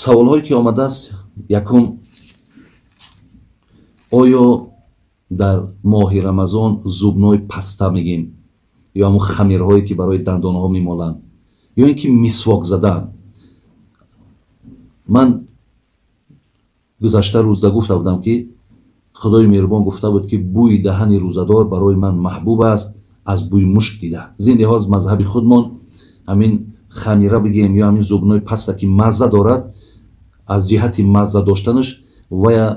Саволҳое ки омадааст: якум, оё дар моҳи Рамазон зубной паста мегем ё ҳамун хамирҳое, ки барои дандонҳо мемоланд, ё ин ки мисвок задан? Ман гузашта рӯзда гуфта будам, ки Худои меҳрубон гуфта буд, ки бӯи даҳани рӯзадор барои ман маҳбуб аст аз бӯи мушк дида. Зин лиҳоз, мазҳаби худмон ҳамин хамира бигем ё ҳамин зубной паста, ки мазза дорад, аз ҷиҳати мазза доштанаш вая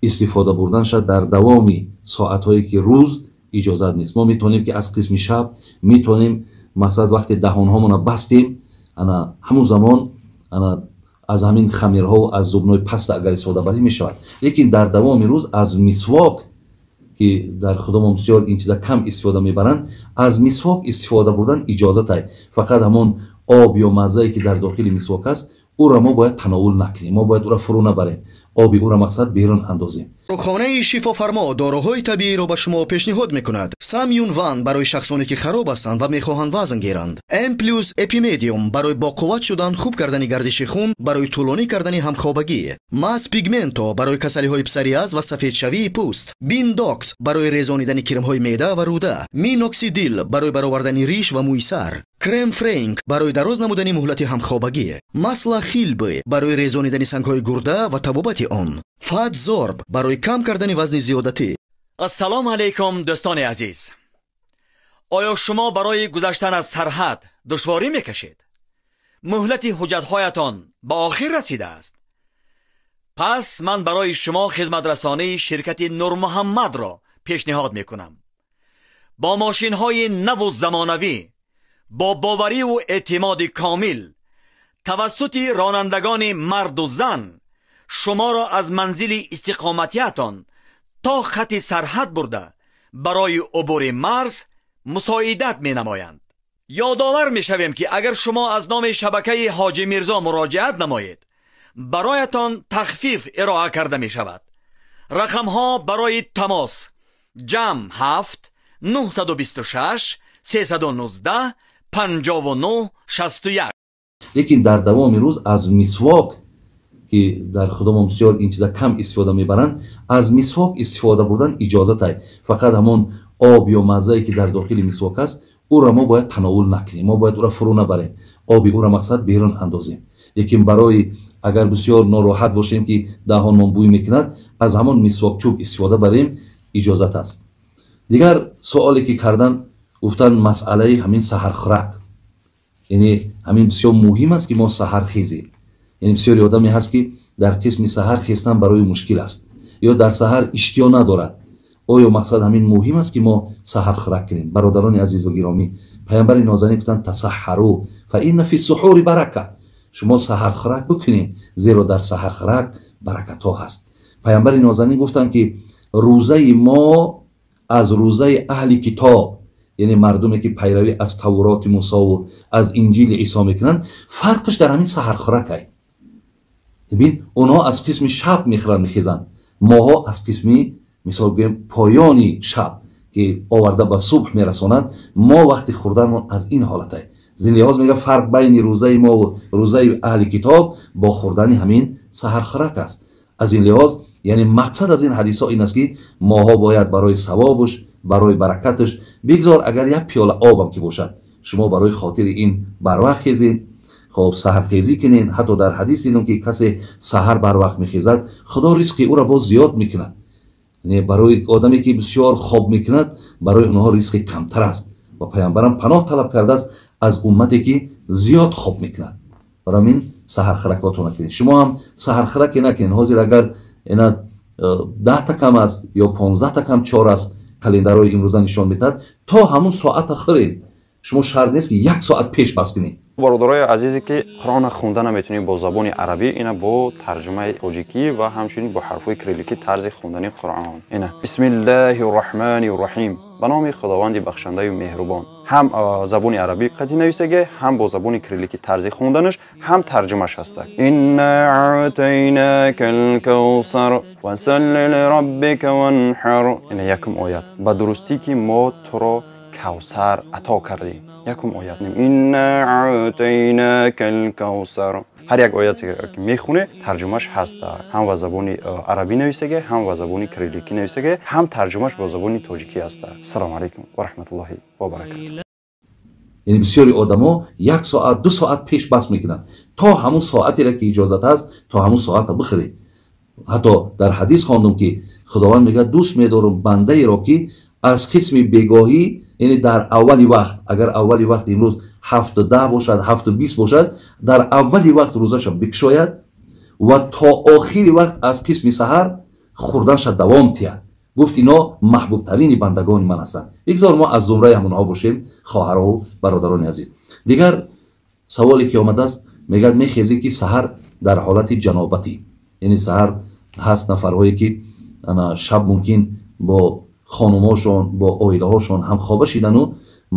истифода бурданша дар давоми соатҳое ки рӯз иҷозат нест. Мо метавонем, ки аз қисми шаб метавонем, мақсад, вақте даҳонҳомона бастем, ана ҳамун замон ана аз ҳамин хамирҳо, аз зубной паста агар истифода барем, мешавад. Лекин дар давоми рӯз аз мисвок, ки дар худомон бисёр ин чиза кам истифода мебаранд, аз мисвок истифода бурдан иҷозатай. Фақат ҳамон об ё маззае, ки дар дохили мисвок аст, ӯро мо бояд тановул накунем, мо бояд ӯро фурӯ набарем, оби ӯро, мақсад, берун андозем. Дорухонаи Шифофармо доруҳои табииро ба шумо пешниҳод мекунад. Самюн Ван барои шахсоне, ки хароб ҳастанд ва мехоҳанд вазн гиранд. М плюс Эпимедиум барои боқувват шудан, хуб кардани гардиши хун, барои тӯлонӣ кардани ҳамхобагӣ. Мас Пигменто барои касалиҳои псориаз ва сафедшавии пӯст. Биндокс барои резонидани кирмҳои меъда ва рӯда. Миноксидил барои баровардани риш ва мӯи сар. Крем Френк барои дароз намудани муҳлати ҳамхобагӣ. Масла Хилбы барои резонидани сангҳои гурда ва табобати он. Фатзорб барои кам кардани вазни зиёдатӣ. Ассалому алайкум, дӯстони азиз! Оё шумо барои гузаштан аз сарҳад душворӣ мекашед? Муҳлати ҳуҷҷатҳоятон ба охир расидааст? Пас ман барои шумо хизматрасонии ширкати Нурмуҳаммадро пешниҳод мекунам. Бо мошинҳои наву замонавӣ, бо бовариву эътимоди комил, тавассути ронандагони марду зан шуморо аз манзили истиқоматиятон то хати сарҳад бурда, барои убури марз мусоидат менамоянд. Ёдовар мешавем, ки агар шумо аз номи шабакаи Ҳоҷи Мирзо муроҷиат намоед, бароятон тахфиф ироа карда мешавад. Рақамҳо барои тамос: +7 926 319 59 61. Лекин дар давоми рӯз аз мисвок, ки дар худомон бисёр ин чиза кам истифода мебаранд, аз мисвок истифода бурдан иҷозатай. Фақат ҳамон об ё маззае, ки дар дохили мисвок аст, ӯро мо бояд тановул накунем, мо бояд ӯро фурӯ набарем, оби ӯро, мақсад, берун андозем. Лекин барои агар бисёр нороҳат бошем, ки даҳонмон бӯй мекунад, аз ҳамон мисвокчӯб истифода барем, иҷозат аст. Дигар суоле, ки кардан, гуфтанд масъалаи ҳамин саҳархӯрак, яъне ҳамин бисёр муҳим аст, ки мо саҳар хезем. Яъне бисёри одаме ҳаст, ки дар қисми саҳар хестан барои мушкил аст ё дар саҳар иштиҳо надорад. Оё, мақсад, ҳамин муҳим аст, ки мо саҳархӯрак кунем? Бародарони азизу гиромӣ, паямбари нозанин гуфтанд: تسحروا فإن في السحور بركة. Шумо саҳархӯрак бикунед, зеро дар саҳархӯрак баракатҳо ҳаст. Паямбари нозанин гуфтанд, ки рӯзаи мо аз рӯзаи аҳли китоб, яъне мардуме, ки пайравӣ аз Тавроти Мусову аз Инҷили Исо мекунанд, фарқаш дар ҳамин саҳархӯракай. Бибин, онҳо аз қисми шаб мехӯранд, мехезанд, моҳо аз қисми, мисол гӯем, поёни шаб, ки оварда ба субҳ мерасонад, мо вақти хӯрданмон аз ин ҳолатай. Зин лиҳоз мега, фарқ байни рӯзаи мову рӯзаи аҳли китоб бо хӯрдани ҳамин саҳархӯрак аст. Аз ин лиҳоз, яъне мақсад аз ин ҳадисҳо ин аст, ки моҳо бояд барои савобуш, барои баракаташ, бигзор агар як пиёла обам ки бошад, шумо барои хотири ин барвақт хезед, хоб, саҳархезӣ кунед. Ҳатто дар ҳадис дидем, ки касе саҳар барвақт мехезад, Худо ризқи ӯро боз зиёд мекунад. Барои одаме, ки бисёр хоб мекунад, барои онҳо ризқи камтар аст ва паямбарам паноҳ талаб кардааст аз уммате, ки зиёд хоб мекунад. Барои ҳамин саҳархӯракотро накунед. Шумо ҳам саҳархӯраке накунед. Ҳозир агар ина 10-та кам аст ё 15-та кам 4 аст, календарҳои имрӯза нишон медиҳад, то ҳамун соата хӯред. Шумо шарт нест, ки як соат пеш бас кунед. Бародарои азизе, ки Қуръонро хонда наметавонед бо забони арабӣ, ина бо тарҷумаи тоҷикӣ ва ҳамчунин бо ҳарфҳои кирилликӣ тарзи хондани Қуръон. Ина: بسم الله الرحمن الرحیم. Ба номи Худованди бахшандаю меҳрубон. Ҳам забони арабӣ қатъи нависаге, ҳам бо забони кирилликӣ тарзи хонданаш, ҳам тарҷумаш ҳаста. إنا أعطيناك الكوثر فصل لربك وانحر. Ина якум оят: ба дурустӣ, ки мо туро Кавсар ато кардем. Якум оят: إنا أعطيناك الكوثر. Ҳар як ояте ки мехоне, тарҷумаш ҳаста, ҳам ба забони арабӣ нависаге, ҳам ба забони кирилликӣ нависаге, ҳам тарҷумаш бо забони тоҷикӣ ҳаста. Ассалому алайкум ва раҳматуллоҳи ва баракатуҳ. Яъне бисёри одамо як соат, 2 соат пеш бас мекунанд. То ҳамун соатеро ки иҷозат аст, то ҳамун соата бихӯред. Ҳатто дар ҳадис хондум, ки Худованд мегӯяд: «Дӯст медорам бандаеро, ки аз қисми бегоҳӣ, яъне дар аввали вақт, агар аввали вақт имрӯз 7:10 бошад, 7:20 бошад, дар аввали вақт рӯзаша бикушояд ва то охири вақт аз қисми саҳар хӯрданша давом тиҳад», гуфт, «ино маҳбубтарини бандагони ман ҳастанд». Бигзор мо аз зумраи ҳамонҳо бошем, хоҳарову бародарони азиз. Дигар саволе ки омадааст, мегӯяд: мехезӣ, ки саҳар дар ҳолати ҷанобатӣ, яъне саҳар ҳаст нафарҳое, ки шаб мумкин бо хонумошон, бо оилаҳошон ҳамхоба шидану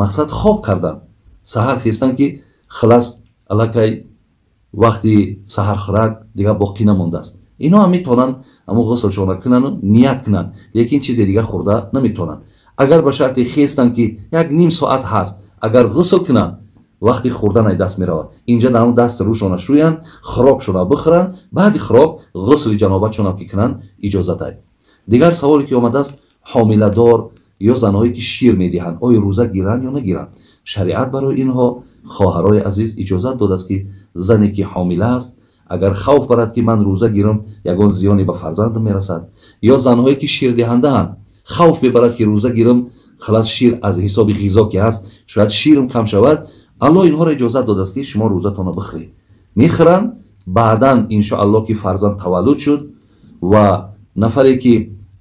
мақсад хоб кардан, саҳар хестан, ки хилас аллакай вақти саҳархӯрак дигар боқӣ намондааст. Ино ҳам метавонанд ҳамун ғуслшона кунану ният кунанд, лекин чизе дига хӯрда наметавонанд. Агар ба шарти хестанд, ки як ним соат ҳаст, агар ғусл кунанд, вақти хӯрдан ай даст меравад. Инҷа дар ҳамун даст рӯшона шӯянд, хӯрокшона бихӯранд, баъди хӯрок ғусли ҷанобатшонам ки кунанд, иҷозатай. Дигар саволе ки омадааст: ҳомиладор ё занҳое ки шир медиҳанд, оё рӯза гиранд ё нагиранд? Шариат барои инҳо, хоҳарои азиз, иҷозат додааст, ки зане ки ҳомила аст, агар хавф барад, ки ман рӯза гирам, ягон зиёне ба фарзандам мерасад, ё занҳое ки ширдиҳандаанд, хавф мебарад, ки рӯза гирам, хилас шир аз ҳисоби ғизо ки ҳаст, шояд ширам кам шавад, Аллоҳ инҳоро иҷозат додааст, ки шумо рӯзатонро бихӯред. Мехӯранд, баъдан иншоаллоҳ, ки фарзанд таваллуд шуд ва нафаре ки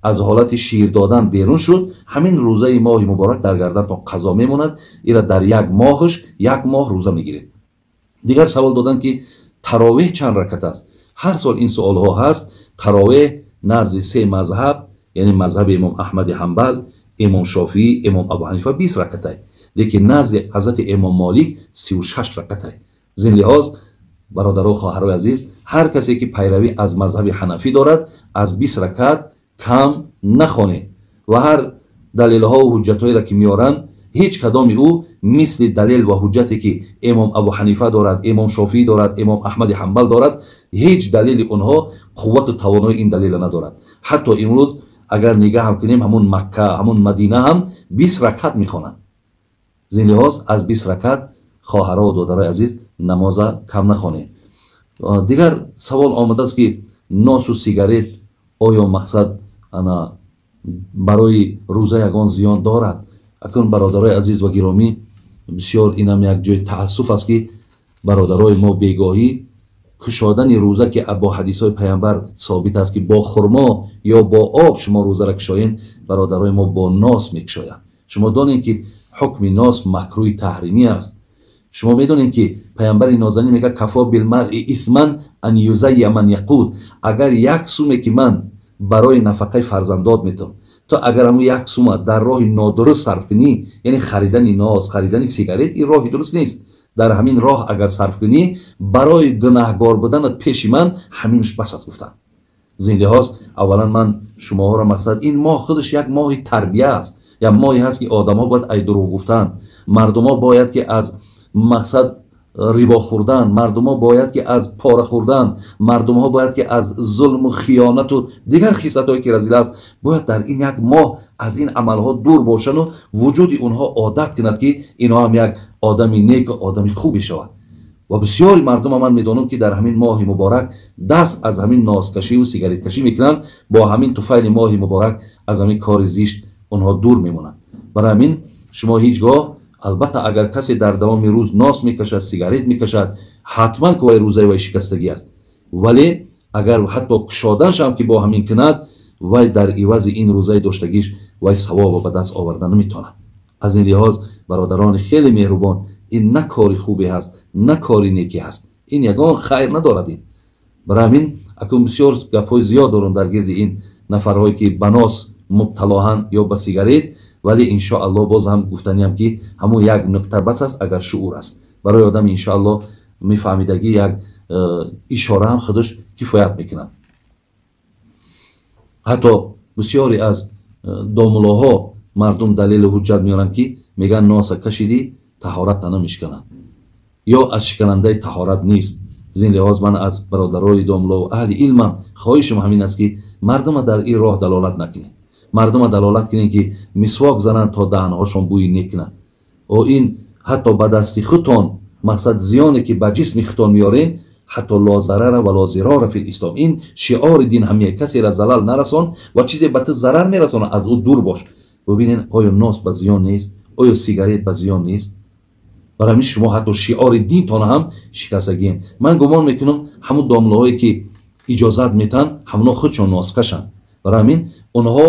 аз ҳолати шир додан берун шуд, ҳамин рӯзаи моҳи муборак дар гардантон қазо мемонад. Ира дар як моҳаш як моҳ рӯза мегиред. Дигар савол доданд, ки таровеҳ чанд ракат аст? Ҳар сол ин суолҳо ҳаст. Таровеҳ назди се мазҳаб, яъне мазҳаби имом Аҳмади Ҳанбал, имом Шофиӣ, имом Абу Ҳанифа, 20 ракатай, лекин назди ҳазрати имом Молик 36 ракатай. Зин лиҳоз, бародару хоҳарои азиз, ҳар касе ки пайравӣ аз мазҳаби ҳанафӣ дорад, аз 20 ракат кам нахонед. Ва ҳар далелҳову ҳуҷҷатҳоеро ки меоранд, ҳеҷ кадоми ӯ мисли далел ва ҳуҷҷате ки имом Абу Ҳанифа дорад, имом Шофиӣ дорад, имом Аҳмади Ҳанбал дорад, ҳеҷ далели онҳо қуввату тавонои ин далела надорад. Ҳатто имрӯз агар нигаҳ ҳам кунем, ҳамун Макка, ҳамун Мадина ҳам 20 ракат мехонанд. Зин лиҳоз аз 20 ракат, хоҳарову додарои азиз, намоза кам нахонед. Дигар савол омадааст, ки носу сигарет оё мақсад ана барои рӯза ягон зиён дорад? Акнун, бародарои азиз ва гиромӣ, бисёр инам як ҷои таассуф аст, ки бародарои мо бегоҳӣ кушодани рӯза, ки бо ҳадисҳои паямбар собит аст, ки бо хурмо ё бо об шумо рӯзаро кушоед, бародарои мо бо нос мекушоянд. Шумо донед, ки ҳукми нос макрӯҳи таҳримӣ аст. Шумо медонед, ки паямбари нозанин мегӯяд: «كفى بالمرء إثما أن يضيع من يقوت». Агар як суме, ки ман барои нафақаи фарзандот метавон, то агар ҳамун як сума дар роҳи нодуруст сарф кунӣ, яъне харидани нос, харидани сигарет, ин роҳи дуруст нест, дар ҳамин роҳ агар сарф кунӣ, барои гунаҳгор буданат пеши ман ҳаминш бас аст, гуфтанд. Зин лиҳоз, аввалан ман шумоҳоро мақсад, ин моҳ худаш як моҳи тарбия аст, як моҳе ҳаст, ки одамҳо бояд ай дурӯғ гуфтан, мардумҳо бояд ки аз мақсад рибо хӯрдан, мардумҳо бояд ки аз пора хӯрдан, мардумҳо бояд ки аз зулму хиёнату дигар хислатҳое ки разила аст, бояд дар ин як моҳ аз ин амалҳо дур бошану вуҷуди онҳо одат кунад, ки инҳо ҳам як одами неку одами хубе шавад. Ва бисёри мардума ман медонам, ки дар ҳамин моҳи муборак даст аз ҳамин носкашиву сигареткашӣ мекунанд. Бо ҳамин туфайли моҳи муборак аз ҳамин кори зишт онҳо дур мемонанд. Барои ҳамин шумо ҳеҷ гоҳ, албатта, агар касе дар давоми рӯз нос мекашад, сигарет мекашад, ҳатман ки вай рӯзаи вай шикастагӣ аст. Вале агар ҳатто кушоданшам ки бо ҳамин кунад, вай дар ивази ин рӯзаи доштагиш вай савобо ба даст оварда наметавонад. Аз ин лиҳоз, бародарони хеле меҳрубон, ин на кори хубе ҳаст, на кори некӣ ҳаст, ин ягон хайр надорад ин. Барои ҳамин акун бисёр гапҳои зиёд дорам дар гирди ин нафарҳое, ки ба нос мубталоҳанд ё ба сигарет. Вале иншоаллоҳ, боз ҳам гуфтаниям, ки ҳамун як нукта бас аст. Агар шуур аст барои одам, иншоаллоҳ, мефаҳмидагӣ, як ишора ҳам худаш кифоят мекунад. Ҳатто бисёре аз домулоҳо мардум далелу ҳуҷҷат меоранд, ки мегӯянд: носа кашидӣ, таҳорат намешиканад ё аз шиканандаи таҳорат нест. Аз ин лиҳоз ман аз бародарои домло ва аҳли илмам хоҳишам ҳамин аст, ки мардума дар ин роҳ далолат накунед. Мардума далолат кунед, ки мисвок зананд то даҳанҳошон бӯи некунад. О ин ҳатто ба дасти худтон мақсад зиёне ки ба ҷисми худтон меорен, ҳатто ло зарара ва ло зирора фил ислом. Ин шиори дин ҳамия, касеро залал нарасон ва чизе ба ту зарар мерасонад, аз ӯ дур бош. Бубинед, оё нос ба зиён нест? Оё сигарет ба зиён нест? Барои ҳамин шумо ҳатто шиори динтон ҳам шикастагиен. Ман гумон мекунам ҳамун домлаҳое ки иҷозат метаҳанд, ҳамуно худшон носкашанд. Барои ҳамин онҳо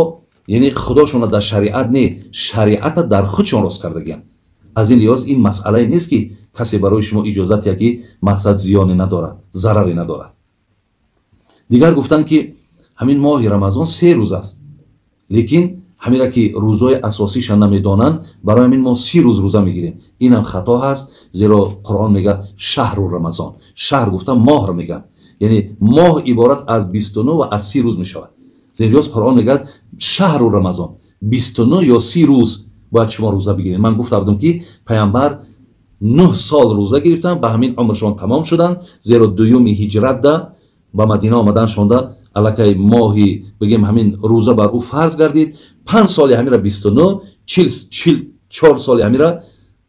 яъне худошонро дар шариат не, шариата дар худшон рост кардагианд. Аз ин лиҳоз ин масъалае нест, ки касе барои шумо иҷозат диҳад, ки мақсад зиёне надорад, зараре надорад. Дигар гуфтанд, ки ҳамин моҳи Рамазон 3 рӯз аст, лекин ҳамира ки рӯзҳои асосиша намедонанд, барои ҳамин мо 30 рӯз рӯза мегирем. Инам хато ҳаст, зеро Қуръон мегӯяд шаҳру Рамазон. Шаҳр гуфта моҳро мегӯянд, яъне моҳ иборат аз 29 ва аз 30 рӯз мешавад. Зеро Қуръон мегӯяд шаҳру Рамазон, 29 ё 30 рӯз бояд шумо рӯза бигиред. Ман гуфта будам, ки паямбар 9 сол рӯза гирифтанд, ба ҳамин умршон тамом шуданд, зеро дуюми ҳиҷратда ба Мадина омаданшонда аллакай моҳи бигем ҳамин рӯза бар ӯ фарз гардид. 5 соли ҳамира 29, 44 соли ҳамира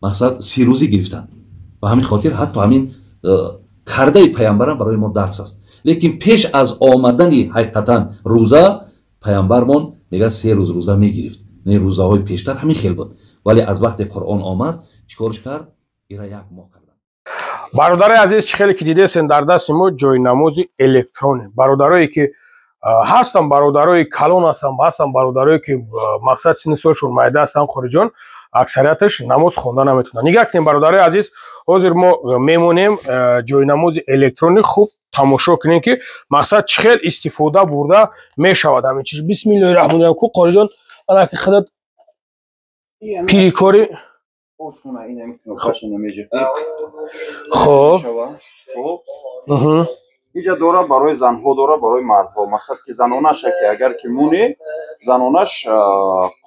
мақсад 30 рӯзӣ гирифтанд. Ба ҳамин хотир ҳатто ҳамин кардаи паямбарам барои мо дарс аст. Лекин пеш аз омадани ҳақиқатан рӯза паямбармон мегӯяд 3 рӯз рӯза мегирифт. Не, рӯзаҳои пештар ҳамин хел буд, вале аз вақте Қуръон омад чикорш кард? Ира як моҳ кард. Бародари азиз, чӣ хеле ки дидесен, дар дасти мо ҷойнамози электронӣ. Бародарое ки ҳастан, бародарои калон ҳастан, ҳастан бародарое ки мақсад синни солшон майда ҳастан, хориҷон, аксарияташ намоз хонда наметавонанд. Нигаҳ кунем, бародарои азиз, ҳозир мо мемонем ҷойнамози электронӣ. Хуб тамошо кунем, ки мақсад чӣ хел истифода бурда мешавад ҳамин чиз. Бисмиллоҳи раҳмони раҳим. Ку хориҷон, ана ки худат пирикори. Хоб. Иҷа дора барои занҳо, дора барои мардҳо. Мақсад ки занонаша ки агар ки муни, занонаш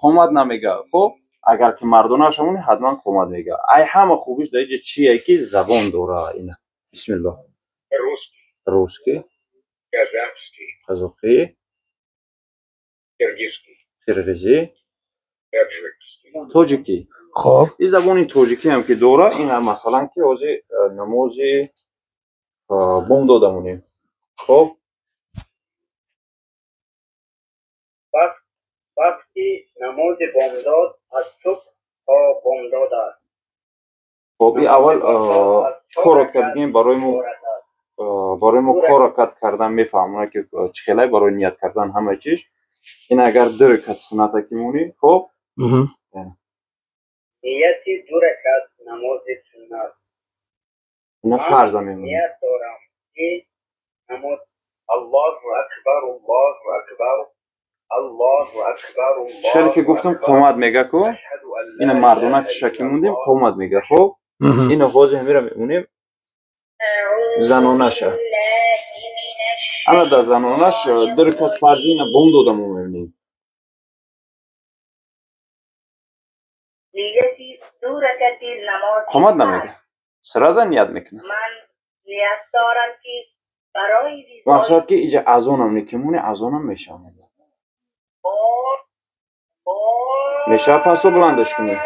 қомат намега. Хоб, агар ки мардонаша муни, ҳатман қомат мега. Ай ҳама хубиш дар иҷа чие, ки забон дора ина. Бисмиллоҳ. Русский, қазоқӣ, қирғизӣ, тоҷикӣ. Хоб. Ин забони тоҷикӣ ҳам ки дора, ин ҳам масалан ки ҳозир намози бом додамонем. Хоб. Вақти намози бомдод аз субҳ то бомдод аст. Хоб, ин аввал коротко бигем, барои мо корокат кардан мефаҳмонад, ки чӣ хелай барои ният кардан ҳама чиз. Ин агар 2 ракат сунната ки монӣ, хоб. Нияти 2 ракат намози суннат. На фарза мемонад. Ният дорам, ки намоз. Аллоҳу акбар, Аллоҳу акбар, Аллоҳу акбар. Чӣ ки гуфтам, қомат мега ку, ина мардона ки шаки мондем, қомат мега. Хоб, ина ҳозир ҳамира мемонем занонаша. Ана дар занонаш 2 ракат фарзи ина бом додам мемонем. Қомат намега, сразу ният мекунад. Мақсад ки иҷа азонам некимони, азонам мешавад. Мешавад, пасо баландаш кунед.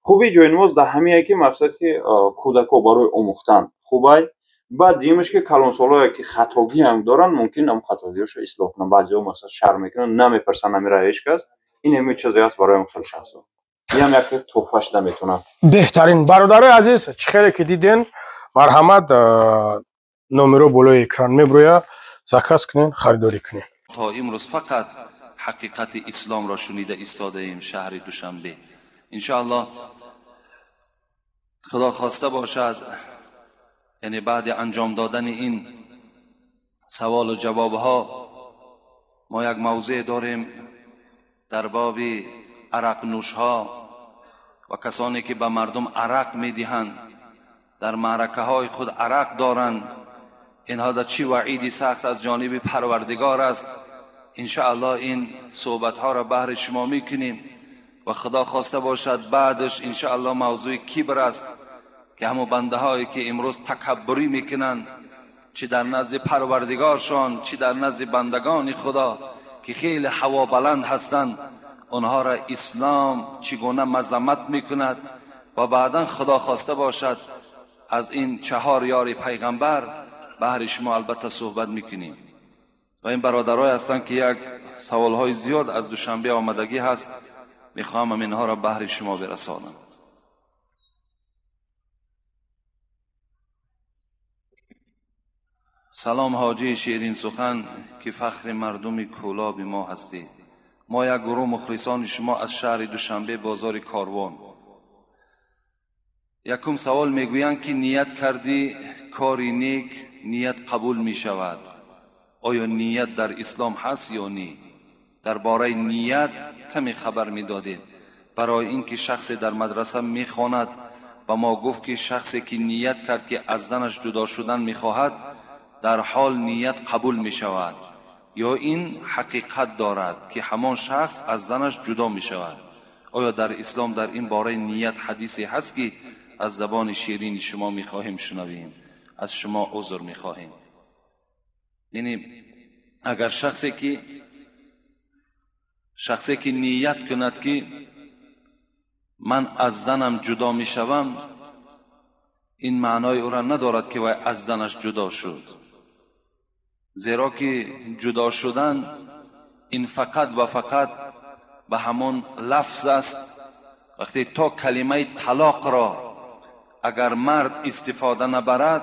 Хуби ҷойнамоз дар ҳамие ки мақсад ки кӯдако барои омӯхтан хубай. Баъд дуюмаш ки калонсолое ки хатогӣ ҳам доранд, мумкин ам хатогиҳошо ислоҳ кунанд. Баъзеҳо мақсад шарм мекунанд, намепарсанд, намера ҳеҷ кас. Ин ҳамин чизе аст барои хел шахсо. Ин ҳам як туҳфа шуда метавонад. Беҳтарин. Бародарои азиз, чӣ хеле ки диден, марҳамат, номеро болои экран меброяд, заказ кунед, харидорӣ кунед. То имрӯз фақат ҳақиқати исломро шунида истодаем шаҳри Душанбе. Иншоаллоҳ Худо хоста бошад, яъне баъди анҷом додани ин саволу ҷавобҳо мо як мавзеъ дорем дар боби арақнӯшҳо ва касоне ки ба мардум арақ медиҳанд, дар маъракаҳои худ арақ доранд. Инҳо дар чӣ ваъиди сахт аз ҷониби Парвардигор аст. Иншоаллоҳ ин суҳбатҳоро баҳри шумо мекунем و خدا خواسته باشد بعدش انشاءالله موضوع کبر است که همو بنده هایی که امروز تکبری میکنن، چی در نزد پروردگارشان چی در نزد بندگان خدا که خیلی هوا بلند هستند، آنها را اسلام چگونه مذمت میکند. و بعدا خدا خواسته باشد از این 4 یار پیغمبر بهر شما البته صحبت میکنیم. و این برادرای هستند که یک سوالهای زیاد از دوشنبه آمدگی هست، میخواهم اینها را بهر شما برسانم. سلام حاجی شیرین سخن که فخر مردم کولاب ما هستید. ما یک گروه مخلصان شما از شهر دوشنبه بازار کاروان. یکم سوال میگویند که نیت کردی کاری نیک، نیت قبول می شود. آیا نیت در اسلام هست یا نی؟ درباره نیت کمی خبر میدادید. برای اینکه شخص در مدرسه میخواند و ما گفت که شخصی که نیت کرد که از زنش جدا شدن میخواهد، در حال نیت قبول می شود، یا این حقیقت دارد که همان شخص از زنش جدا می شود؟ آیا در اسلام در این باره نیت حدیثی هست که از زبان شیرین شما می خواهیم شنویم؟ از شما عذر می خواهیم. یعنی اگر شخصی که نیت کند که من از زنم جدا می شوم، این معنای او را ندارد که وی از زنش جدا شد، زیرا که جدا شدن این فقط و فقط به همان لفظ است. وقتی تا کلمه طلاق را اگر مرد استفاده نبرد،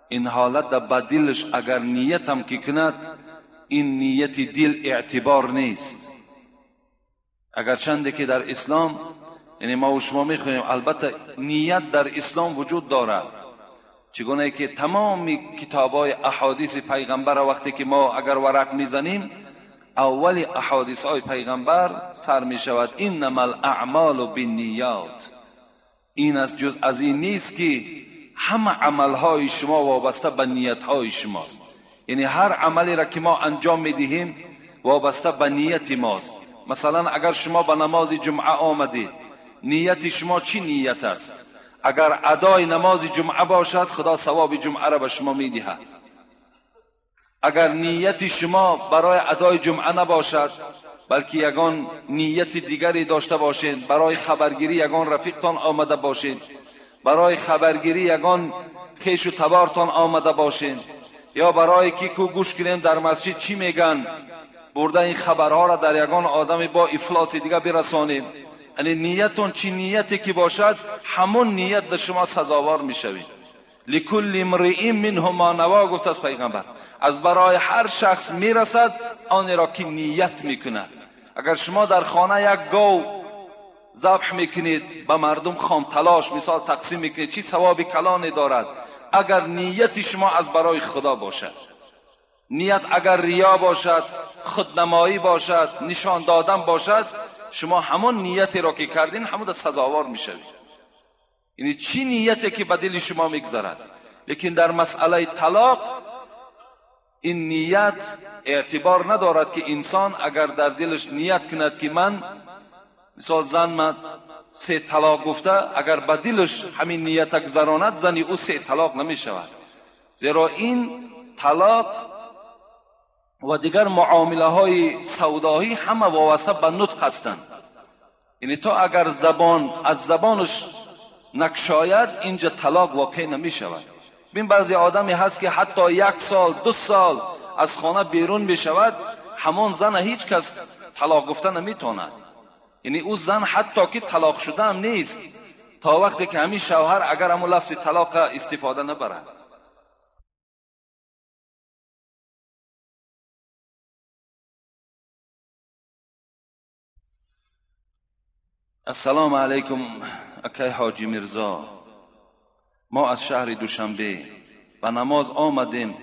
این حالت در بدلش اگر نیت هم که کند، این نیت دل اعتبار نیست. اگر چنده که در اسلام، یعنی ما و شما میخوانیم، البته نیت در اسلام وجود دارد، چگونه که تمام کتابای احادیث پیغمبر وقتی که ما اگر ورق میزنیم، اول احادیث های پیغمبر سر میشود انما الاعمال بالنیات. این از جز از این نیست که همه عملهای شما وابسته به نیتهای شماست. یعنی هر عملی را که ما انجام میدهیم وابسته به نیت ماست. مثلا اگر شما به نماز جمعه آمدید، نیت شما چی نیت است؟ اگر ادای نماز جمعه باشد، خدا ثواب جمعه را به شما میدهد. اگر نیت شما برای ادای جمعه نباشد، بلکه یگان نیت دیگری داشته باشید، برای خبرگیری یگان رفیقتان آمده باشید، برای خبرگیری یگان خویش و تبارتان آمده باشید، یا برای کی کو گوش کنیم در مسجد چی میگن، برده این خبرها را در یگان آدم با افلاس دیگه برسانیم، یعنی نیتون چی نیتی که باشد، همون نیت در شما سزاوار میشوید. لکل امرئ منهم ما نوا، گفت از پیغمبر، از برای هر شخص میرسد آن را که نیت میکند. اگر شما در خانه یک گاو ذبح میکنید، به مردم خام تلاش مثال تقسیم میکنید، چی ثواب کلانی دارد اگر نیت شما از برای خدا باشد. نیت اگر ریا باشد، خودنمایی باشد، نشان دادن باشد، شما همون نیتی را که کردین همون سزاوار میشوید. یعنی چی نیتی که به دل شما میگذرد. لیکن در مسئله طلاق این نیت اعتبار ندارد که انسان اگر در دلش نیت کند که من مثال زن من 3 طلاق گفته، اگر به دلش همین نیت گذراند، زنی او 3 طلاق نمیشود. زیرا این طلاق و دیگر معامله های سودایی همه وابسته به نطق هستند. یعنی تا اگر زبان از زبانش نکشاید، اینجا طلاق واقع نمی شود. ببین بعضی آدمی هست که حتی 1 سال 2 سال از خانه بیرون می شود، همان زن هیچ کس طلاق گفته نمیتواند. یعنی او زن حتی که طلاق شده هم نیست، تا وقتی که همین شوهر اگر همون لفظ طلاق استفاده نبرد. السلام علیکم اکی حاجی میرزا، ما از شهر دوشنبه به نماز آمدیم.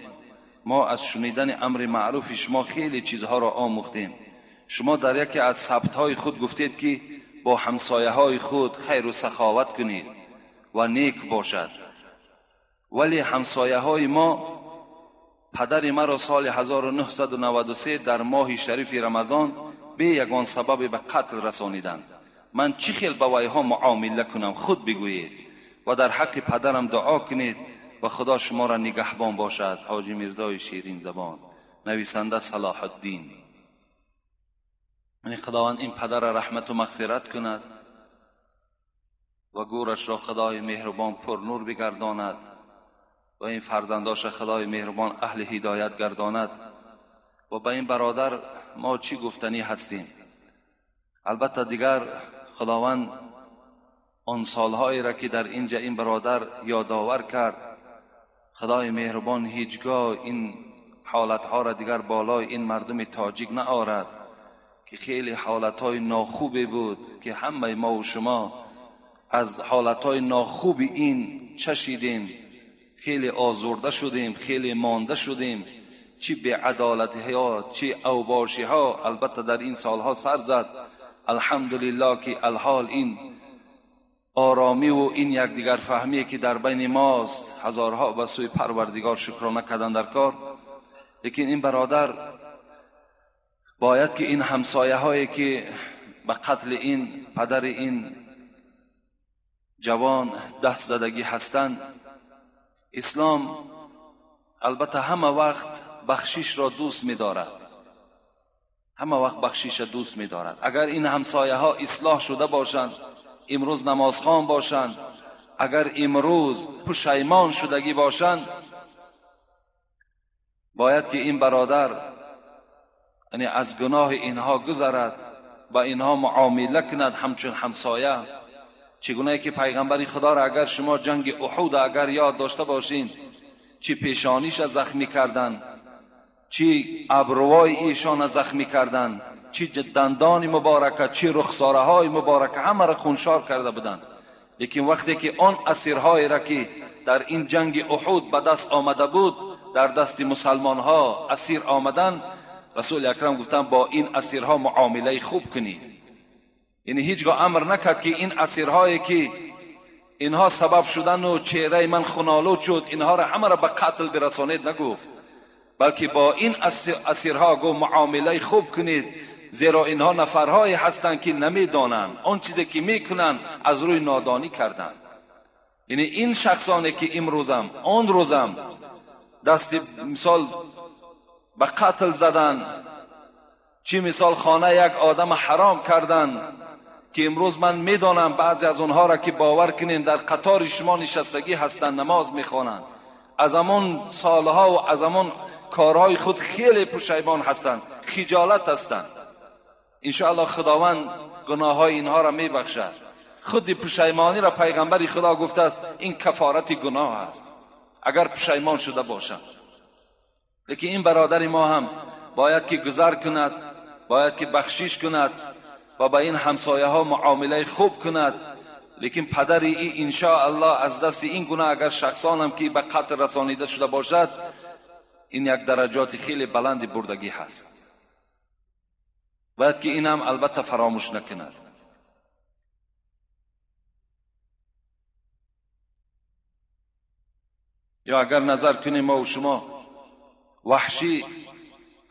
ما از شنیدن امر معروف شما خیلی چیزها را آموختیم. شما در یکی از ثبت‌های خود گفتید که با همسایه های خود خیر و سخاوت کنید و نیک باشد، ولی همسایه های ما پدر مرا سال 1993 در ماه شریف رمضان به یگان سبب به قتل رسانیدند. Ман чӣ хел ба вайҳо муомила кунам, худ бигӯед ва дар ҳаққи падарам дуо кунед ва Худо шуморо нигаҳбон бошад. Ҳоҷи Мирзои Ширин Забон. Нависанда Салоҳуддин. Яъне Худованд ин падарро раҳмату мағфират кунад ва гӯрашро Худои меҳрубон пурнур бигардонад ва ин фарзандоша Худои меҳрубон аҳли ҳидоят гардонад. Ва ба ин бародар мо чӣ гуфтанӣ ҳастем? Албатта дигар Худованд он солҳоеро ки дар инҷа ин бародар ёдовар кард, Худои меҳрубон ҳеҷгоҳ ин ҳолатҳоро дигар болои ин мардуми тоҷик наорад ки хеле ҳолатҳои нохубе буд ки ҳамаи мо ва шумо аз ҳолатҳои нохуби ин чашидем, хеле озурда шудем, хеле монда шудем. Чӣ беадолатиҳо, чӣ авбошиҳо албатта дар ин солҳо сар зад. Алҳамдулиллоҳ ки алҳол ин оромиву ин якдигарфаҳмие ки дар байни мост, ҳазорҳо ба сӯи Парвардигор шукрона кардан дар кор. Лекин ин бародар бояд ки ин ҳамсояҳое ки ба қатли ин падари ин ҷавон даст задагӣ ҳастанд, ислом албатта ҳама вақт бахшишро дӯст медорад, ҳама вақт бахшишро дӯст медорад. Агар ин ҳамсояҳо ислоҳ шуда бошанд, имрӯз намозхон бошанд, агар имрӯз пушаймон шудагӣ бошанд, бояд ки ин бародар яъне аз гуноҳи инҳо гузарад, ба инҳо муомила кунад ҳамчун ҳамсоя. Чигунае ки пайғамбари Худоро агар шумо ҷанги Уҳуд агар ёд дошта бошед, чӣ пешониша захмӣ карданд, чӣ абрувои эшона захмӣ карданд, чӣ дандони муборака, чӣ рухсораҳои муборака, ҳамаро хуншор карда буданд. Лекин вақте ки он асирҳоеро ки дар ин ҷанги Уҳуд ба даст омада буд, дар дасти мусалмонҳо асир омаданд, Расули Акрам гуфтанд бо ин асирҳо муомилаи хуб кунед. Яъне ҳеҷгоҳ амр накард ки ин асирҳое ки инҳо сабаб шудану чеҳраи ман хунолуд шуд, инҳоро ҳамаро ба қатл бирасонед нагуфт, балки бо ин асирҳо гуфт муомилаи хуб кунед, зеро инҳо нафарҳое ҳастанд ки намедонанд, он чизе ки мекунанд аз рӯи нодонӣ карданд. Яъне ин шахсоне ки имрӯзам он рӯзам дасти мисол ба қатл задан, чӣ мисол хона як одам ҳаром кардан, ки имрӯз ман медонам баъзе аз онҳоро ки бовар кунед дар қатори шумо нишастагӣ ҳастанд, намоз мехонанд, аз ҳамон солҳо ва аз ҳамон корҳои худ хеле пушаймон ҳастанд, хиҷолат ҳастанд. Иншоаллоҳ Худованд гуноҳҳои инҳоро мебахшад. Худи пушаймониро пайғамбари Худо гуфтааст ин кафорати гуноҳ аст агар пушаймон шуда бошанд. Лекин ин бародари мо ҳам бояд ки гузар кунад, бояд ки бахшиш кунад ва ба ин ҳамсояҳо муомилаи хуб кунад. Лекин падари ин иншоаллоҳ аз дасти ин гуна агар шахсонам ки ба қатл расонида шуда бошад, ин як дараҷоти хеле баланди бурдагӣ ҳаст. Бояд ки ин ҳам албатта фаромӯш накунад. Ё агар назар кунем мо шумо, Ваҳшӣ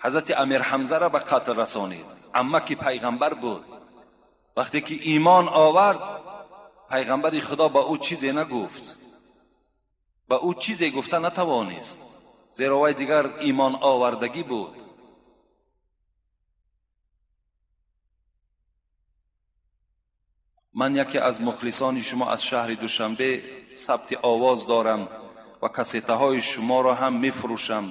ҳазрати Амир Ҳамзаро ба қатл расонид, аммаки пайғамбар буд. Вақте ки имон овард, пайғамбари Худо ба ӯ чизе нагуфт, ба ӯ чизе гуфта натавонист, зеро вай дигар имон овардагӣ буд. Ман яке аз мухлисони шумо аз шаҳри Душанбе сабти овоз дорам ва кассетаҳои шуморо ҳам мефурӯшам.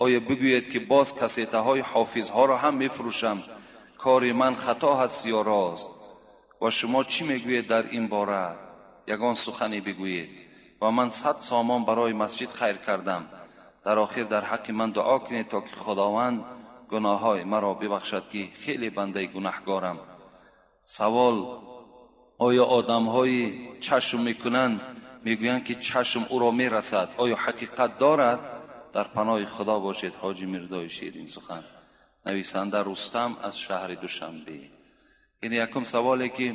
Оё бигӯед ки боз кассетаҳои ҳофизҳоро ҳам мефурӯшам? Кори ман хато ҳаст ё рост? Ва шумо чӣ мегӯед дар ин бора? Ягон сухане бигӯед. Ва ман 100 сомон барои масҷид хайр кардам. Дар охир дар ҳаққи ман дуо кунед то ки Худованд гуноҳҳои маро бибахшад ки хеле бандаи гунаҳгорам. Савол: оё одамҳои чашм мекунанд мегӯянд ки чашм ӯро мерасад, оё ҳақиқат дорад? Дар паноҳи Худо бошед. Ҳоҷи Мирзои Ширин сухан. Нависанда Рустам аз шаҳри Душанбе. Ин якум саволе ки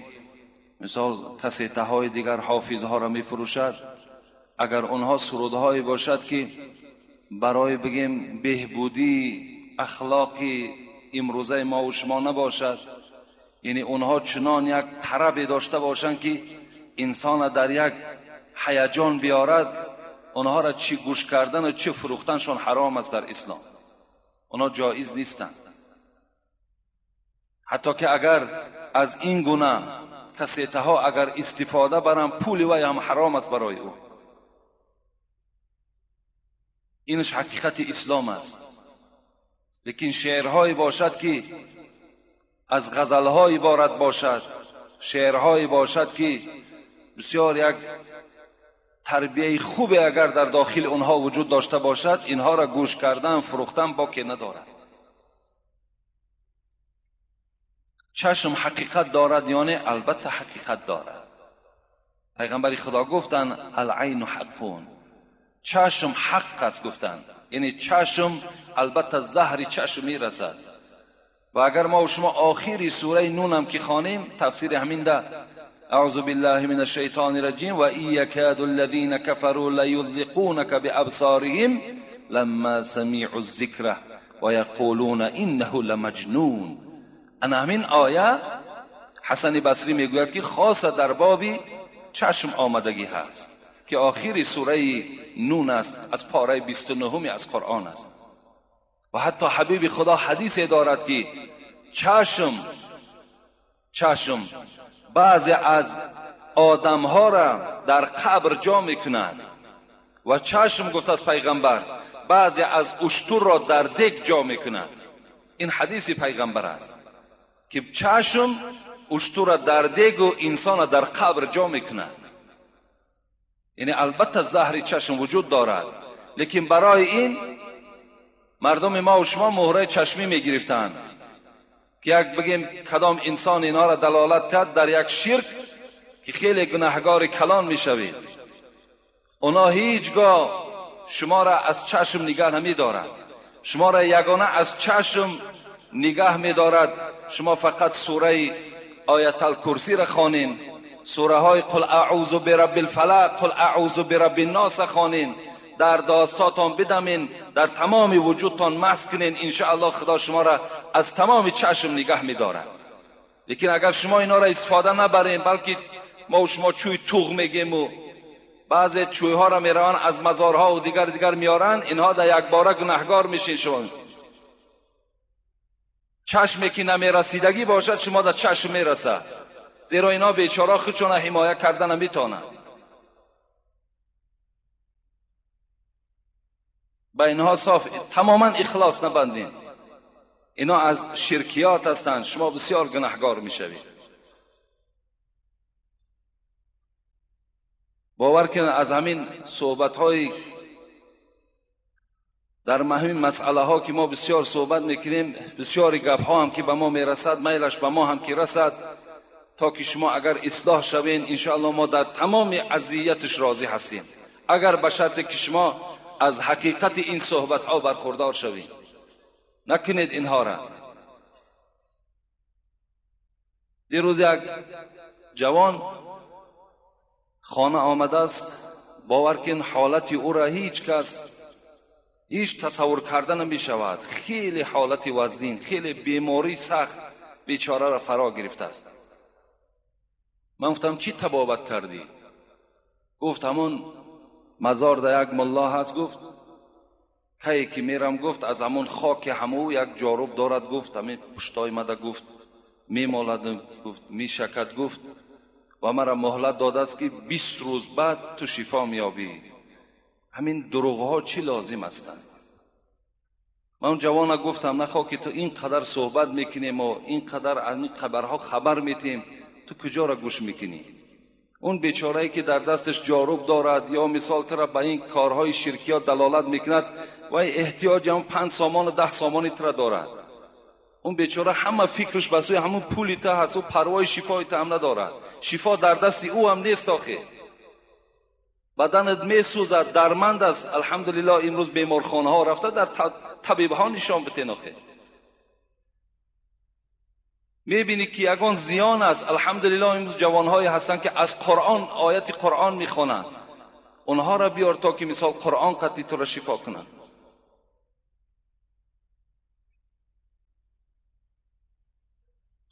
мисол кассетаҳои дигар ҳофизҳоро мефурӯшад, агар онҳо сурудҳое бошад ки барои бигем беҳбудии ахлоқи имрӯзаи мо ва шумо набошад, یعنی اونها چنان یک طرب داشته باشند که انسان در یک هیجان بیارد، اونها را چی گوش کردن و چی فروختنشون حرام است در اسلام. اونها جایز نیستند. حتی که اگر از این گونه کسیته اگر استفاده برم، پول وی هم حرام است برای او. اینش حقیقت اسلام است. لیکن شعرهایی باشد که از غزلهای عبارت باشد، شعرهایی باشد که بسیار یک تربیه خوب اگر در داخل اونها وجود داشته باشد، اینها را گوش کردن فروختن باکی ندارد. چشم حقیقت دارد یا نه؟ البته حقیقت دارد. پیغمبر خدا گفتند العین حقون، چشم حق است گفتند. یعنی چشم البته زهر چشم میرسد. و اگر ما و شما آخری سوره نون هم که خوانیم، تفسیر همین ده، اعوذ بالله من الشیطان الرجیم و ان یکاد الذین کفروا لیذقونک بابصارهم لما سمعوا الذکر و یقولون انه لمجنون. انا همین آیه حسن بصری میگوید که خاصه در باب چشم آمدگی هست که آخری سوره نون است، از پاره 29 از قرآن است. و حتی حبیب خدا حدیث دارد که چشم بعضی از آدمها را در قبر جا میکند و چشم گفت از پیغمبر بعضی از اشتر را در دگ جا میکند. این حدیث پیغمبر است که چشم اشتر را در دگ و انسان را در قبر جا میکند. یعنی البته زهر چشم وجود دارد، لیکن برای این مردم ما و شما مهره چشمی میگرفتند که یک بگیم کدام انسان اینا را دلالت کرد در یک شرک که خیلی گناهگار کلان میشوید، اونا هیچگاه شما را از چشم نگاه نمیدارد. شما را یگانه از چشم نگاه میدارد. شما فقط سوره آیت الکرسی را خوانین، سوره های قل اعوذ برب الفلق، قل اعوذ برب الناس خوانین، در داستاتان بدمین، در تمام وجودتان مسح کنین، انشاءالله خدا شما را از تمام چشم نگاه میدارد. لیکن اگر شما اینا را استفاده نبرین، بلکه ما و شما چوی توغ میگیم و بعضی چوی ها را میروان از مزارها و دیگر میارن، اینها در یک باره گناهگار میشین. شما چشمی که نمیرسیدگی باشد شما در چشم میرسد، زیرا اینا بیچاره خودشون حمایه کردن نمیتونن. با اینها صاف تماما اخلاص نبندین، اینا از شرکیات هستند، شما بسیار گناهگار میشوید. باور کنید از همین صحبت های در همین مسئله ها که ما بسیار صحبت میکنیم، بسیاری گپ ها هم که به ما میرسد، میلش به ما هم که رسد، تا که شما اگر اصلاح شوین انشاءالله ما در تمام اذیتش راضی هستیم، اگر به شرط که شما از حقیقت این صحبت ها برخوردار شوید. نکنید اینها را. دیروز یک جوان خانه آمده است، باور کن حالت او را هیچ کس هیچ تصور کرده نمی شود. خیلی حالت وزین، خیلی بیماری سخت بیچاره را فرا گرفته است. من گفتم چی تبابت کردی؟ گفت همون مزار در یک ملا هست، گفت کی که میرم، گفت از همون خاک همو یک جاروب دارد، گفت همین پشتای مده، گفت میمالد، گفت میشکد، گفت و مرا مهلت داده است که 20 روز بعد تو شفا میابی. همین دروغ ها چی لازم هستند؟ من اون جوان گفتم نخواه که تو اینقدر صحبت میکنیم و اینقدر از این خبرها خبر میتیم، تو کجا را گوش میکنی؟ اون بیچاره‌ای که در دستش جاروب دارد یا مثال تر به این کارهای شرکیات دلالت میکند و احتیاج هم 5 سامان و 10 سامانی تر دارد. اون بیچاره همه فکرش به سوی همون پولی ته هست و پروای شفای ته هم ندارد. شفا در دست او هم نیست آخه. بدنت میسوزد، درمند است. الحمدلله امروز بیمارخانه ها رفته در طبیب ها نشان بتین آخه. میبینی که یگان زیان است. الحمدلله امروز جوانهایی هستند که از قرآن آیت قرآن میخوانند، اونها را بیار تا که مثال قرآن قطعی تو را شفا کنند.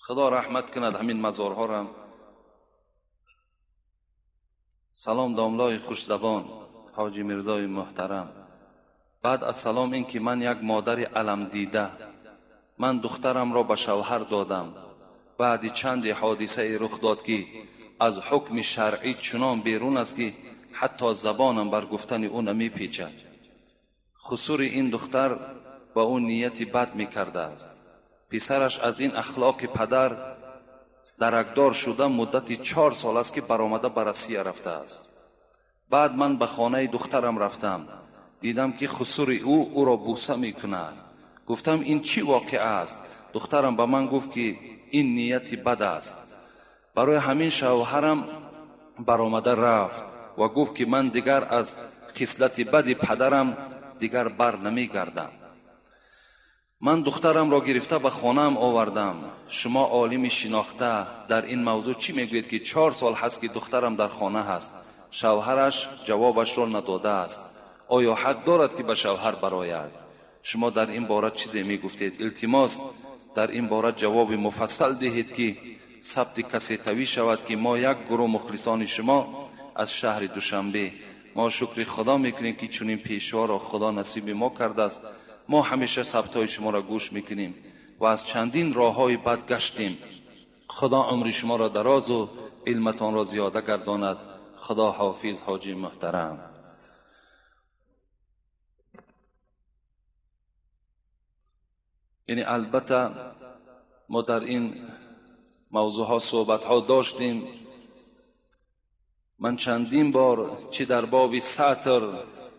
Худо раҳмат кунад ҳамин мазорҳоро. Салом домлои хушзабон ҳоҷи Мирзои муҳтарам. Баъд аз салом ин ки ман як модари аламдида, ман духтарамро ба шавҳар додам. Баъди чанде ҳодисае рух дод ки аз ҳукми шаръӣ чунон берун аст ки ҳатто забонам бар гуфтани ӯ намепечад. Хусури ин духтар ба ӯ нияти бад мекардааст. Писараш аз ин ахлоқи падар даракдор шуда муддати 4 сол аст ки баромада ба Россия рафтааст. Баъд ман ба хонаи духтарам рафтам. Дидам ки хусури ӯ ӯро бӯса мекунад. Гуфтам ин чӣ воқеа аст? Духтарам ба ман гуфт ки ин нияти бад аст. Барои ҳамин шавҳарам баромада рафт ва гуфт ки ман дигар аз хислати бади падарам дигар бар намегардам. Ман духтарамро гирифта ба хонаам овардам. Шумо олими шинохта дар ин мавзӯъ чӣ мегӯед ки 4 сол ҳаст ки духтарам дар хона ҳаст? Шавҳараш ҷавобашро надодааст. Оё ҳақ дорад ки ба шавҳар барояд? Шумо дар ин бора чизе мегуфтед? Илтимос дар ин бора ҷавоби муфассал диҳед ки сабти кассетавӣ шавад ки мо як гурӯҳ мухлисони шумо аз шаҳри Душанбе. Мо шукри Худо мекунем ки чунин пешворо Худо насиби мо кардааст. Мо ҳамеша сабтҳои шуморо гӯш мекунем ва аз чандин роҳҳои бад гаштем. Худо умри шуморо дарозу илматонро зиёда гардонад. Худо ҳофиз ҳоҷи муҳтарам. Яъне албатта мо дар ин мавзӯъҳо суҳбатҳо доштем. Ман чандин бор чӣ дар боби сатр,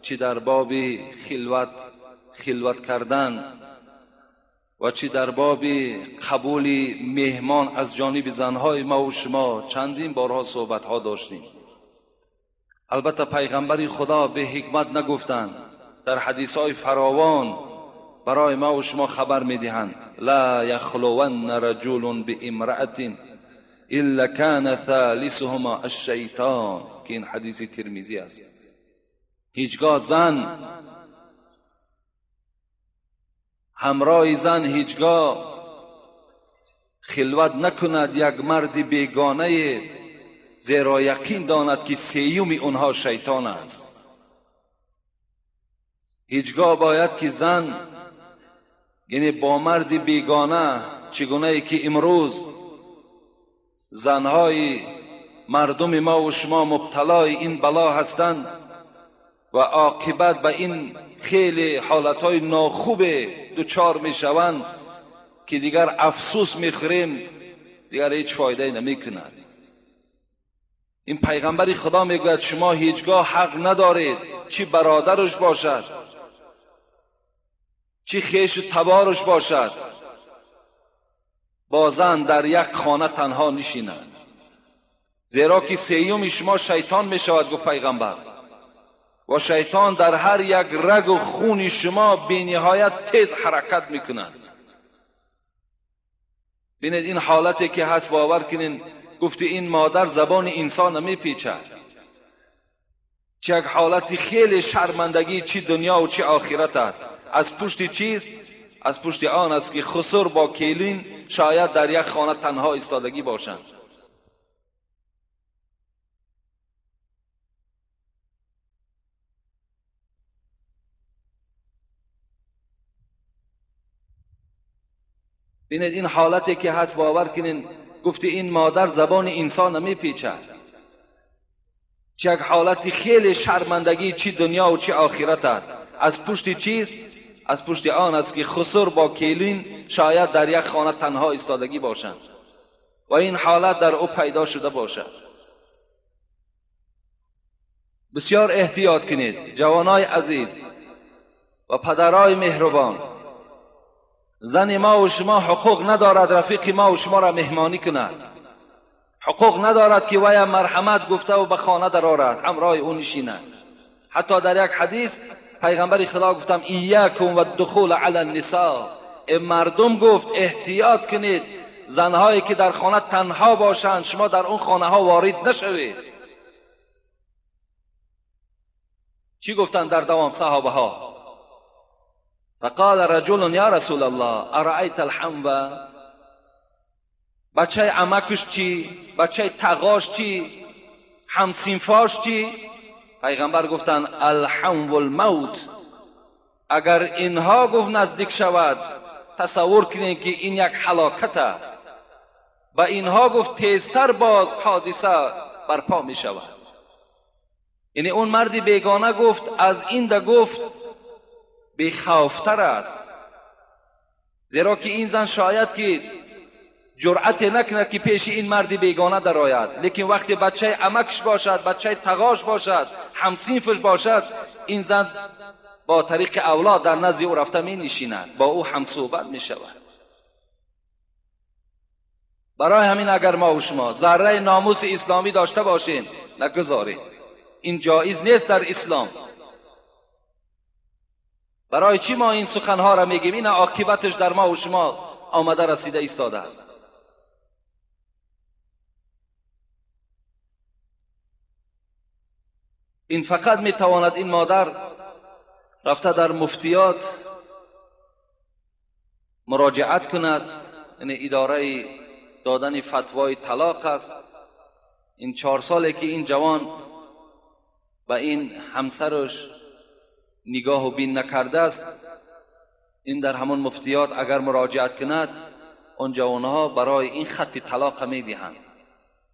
чӣ дар боби хилват кардан ва чӣ дар боби қабули меҳмон аз ҷониби занҳои ма ва шумо чандин борҳо суҳбатҳо доштем. Албатта пайғамбари Худо бе ҳикмат нагуфтанд. Дар ҳадисҳои фаровон барои ма ва шумо хабар медиҳанд: ла яхлуванна раҷулун биимраатин илла кана thalисуҳума аш-шайтон, ки ин ҳадиси Тирмизӣ аст. Ҳеҷгоҳ зан ҳамроҳи зан ҳеҷгоҳ хилват накунад як марди бегонае, зеро яқин донад ки сеюми онҳо шайтон аст. Ҳеҷгоҳ бояд ки зан яъне бо марди бегона, чигунае ки имрӯз занҳои мардуми мо ва шумо мубталои ин бало ҳастанд ва оқибат ба ин хеле ҳолатҳои нохубе дучор мешаванд ки дигар афсӯс мехӯрем, дигар ҳеҷ фоидае намекунад. Ин пайғамбари Худо мегӯяд шумо ҳеҷгоҳ ҳақ надоред, чӣ бародараш бошад, чӣ хешу табораш бошад, бо зан дар як хона танҳо нишинад, зеро ки сеюми шумо шайтон мешавад, гуфт пайғамбар. Ва шайтон дар ҳар як рагу хуни шумо бениҳоят тез ҳаракат мекунад. Бинед ин ҳолате ки ҳаст, бовар кунед, гуфти ин модар забони инсон намепечад. Чӣ як ҳолати хеле шармандагӣ, чӣ дунё ва чӣ охират аст. Аз пушти чист? Аз пушти он аст ки хусур бо келин шояд дар як хона танҳо истодагӣ бошанд. Бинед ин ҳолате ки ҳаст, бовар кунед, гуфти ин модар забони инсон намепечад. Чӣ як ҳолати хеле шармандагӣ, чӣ дунё ва чӣ охират аст. Аз пушти чист? Аз пушти он аст ки хусур бо келин шояд дар як хона танҳо истодагӣ бошанд ва ин ҳолат дар ӯ пайдо шуда бошад. Бисёр эҳтиёт кунед ҷавонои азиз ва падарои меҳрубон. Зани ма ва шумо ҳуқуқ надорад рафиқи ма ва шуморо меҳмонӣ кунад. Ҳуқуқ надорад ки вая марҳамат гуфтаву ба хона дарорад, ҳамроҳи ӯ нишинад. Ҳатто дар як ҳадис пайғамбари Худо гуфтам: иякум ваддухул ала ннисо. Э мардум, гуфт, эҳтиёт кунед, занҳое ки дар хона танҳо бошанд, шумо дар он хонаҳо ворид нашавед. Чӣ гуфтанд дар давом саҳобаҳо? فقال رجل يا رسول الله أرأيت الحمو؟ Бачаи амакаш чӣ? Бачаи тағош чӣ? Ҳамсинфош чӣ? Пайғамбар гуфтанд алҳамвул мавт. Агар инҳо гуфт наздик шавад, тасаввур кунед ки ин як ҳалокат аст. Ба инҳо гуфт тезтар боз ҳодиса барпо мешавад. Яъне он марди бегона гуфт аз ин да гуфт бехавфтар аст, зеро ки ин зан шояд ки ҷуръате накунад ки пеши ин марди бегона дарояд, лекин вақте бачаи амакш бошад, бачаи тағош бошад, ҳамсинфш бошад, ин зан бо тариқи авлод дар назди ӯ рафта менишинад, бо ӯ ҳамсӯҳбат мешавад. Барои ҳамин агар мо ва шумо зарраи номуси исломӣ дошта бошем, нагузорем. Ин ҷоиз нест дар ислом. Барои чӣ мо ин суханҳоро мегӯем? Ин оқибаташ дар мо ва шумо омада расида истодааст. Ин фақат метавонад ин модар рафта дар муфтиёт муроҷиат кунад, яъне идораи додани фатвои талоқ аст. Ин 4 соле ки ин ҷавон ба ин ҳамсараш нигоҳу бин накардааст, ин дар ҳамон муфтиёт агар муроҷиат кунад, он ҷавонҳо барои ин хатти талоқа медиҳанд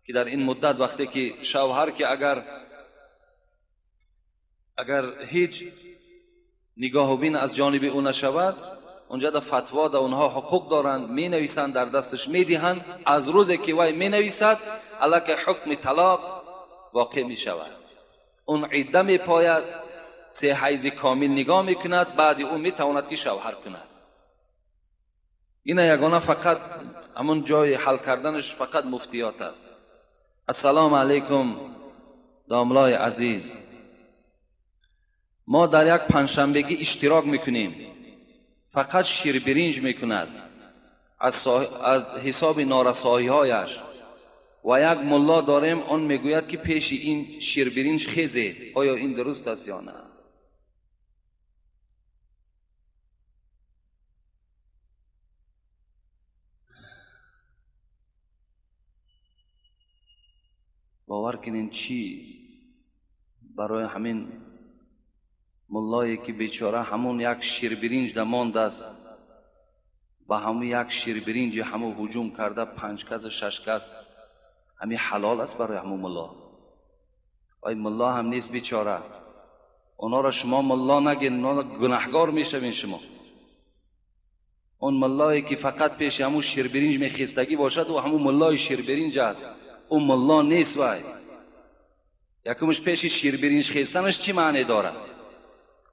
ки дар ин муддат вақте ки шавҳар ки агар ҳеҷ нигоҳу бин аз ҷониби ӯ нашавад, онҷа дар фатво дар онҳо ҳуқуқ доранд, менависанд, дар дасташ медиҳанд. Аз рӯзе ки вай менависад, аллакай ҳукми талоқ воқеъ мешавад. Он идда мепояд, 3 ҳайзи комил нигоҳ мекунад, баъди ӯ метавонад ки шавҳар кунад. Ина ягона фақат ҳамон ҷои ҳал карданаш фақат муфтиёт аст. Ассалому алайкум домлои азиз. Мо дар як панҷшанбегӣ иштирок мекунем, фақат ширбиринҷ мекунад аз ҳисоби норасоиҳояш, ва як мулло дорем, он мегӯяд ки пеши ин ширбиринҷ хезед. Оё ин дуруст аст ё на? Бовар кунед чӣ барои ҳамин муллое ки бечора ҳамон як ширбиринҷ да мондааст, ба ҳамон як ширбиринҷи ҳамон ҳуҷум карда 5 кас 6 кас, ҳамин ҳалол аст барои ҳамон мулло? Ой мулло ҳам нест бечора. Онҳоро шумо мулло нагин, онҳо гунаҳгор мешавин шумо. Он муллое ки фақат пеши ҳамон ширбиринҷ мехестагӣ бошад, ӯ ҳамон муллои ширбиринҷ аст, ӯ мулло нест. Вай якумш пеши ширбиринҷ хестанаш чӣ маъне дорад?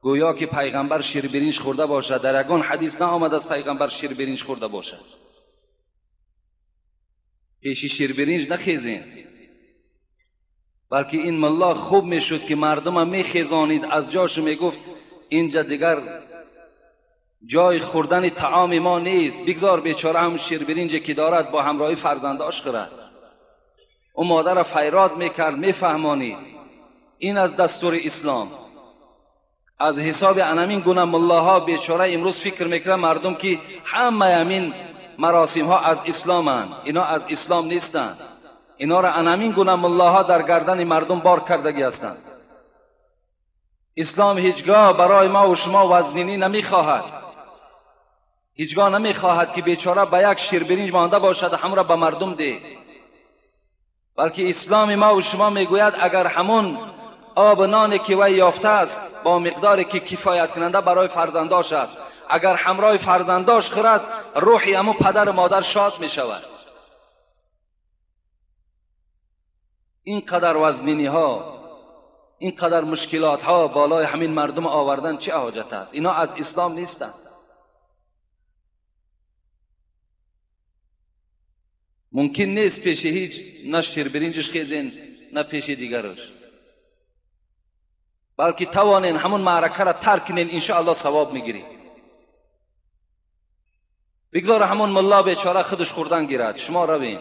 Гӯё ки пайғамбар ширбиринҷ хӯрда бошад. Дар ягон ҳадис наомадааст пайғамбар ширбиринҷ хӯрда бошад. Пеши ширбиринҷ нахезем, балки ин мулло хуб мешуд ки мардума мехезонид аз ҷошу мегуфт инҷа дигар ҷои хӯрдани таоми мо нест, бигзор бечора ҳам ширбиринҷе ки дорад бо ҳамроҳи фарзандош хӯрад. Ӯ модарро файрод мекард, мефаҳмонид. Ин аз дастури ислом. Аз ҳисоби анамин гуна муллоҳо бечора имрӯз фикр мекунанд мардум ки ҳамаи ҳамин маросимҳо аз исломанд. Ино аз ислом нестанд. Инора анамин гуна муллоҳо дар гардани мардум бор кардагӣ ҳастанд. Ислом ҳеҷгоҳ барои мо ва шумо вазнинӣ намехоҳад. Ҳеҷгоҳ намехоҳад ки бечора ба як ширбиринҷ монда бошад ҳамро ба мардум деҳ, балки исломи мо ва шумо мегӯяд агар ҳамон об ноне ки вай ёфтааст бо миқдоре ки кифоят кунанда барои фарзандош аст, агар ҳамроҳи фарзандош хӯрад, рӯҳи ҳамон падару модар шод мешавад. Ин қадар вазниниҳо, ин қадар мушкилотҳо болои ҳамин мардум овардан чӣ ҳоҷат аст? Ино аз ислом нестанд. Мумкин нест пеши ҳеҷ на ширбиринҷаш хезен, на пеши дигараш, балки тавонен ҳамон маъракаро тарк кунен, иншоаллоҳ савоб мегиред. Бигзор ҳамон мулло бечора худаш хӯрдан гирад, шумо равен.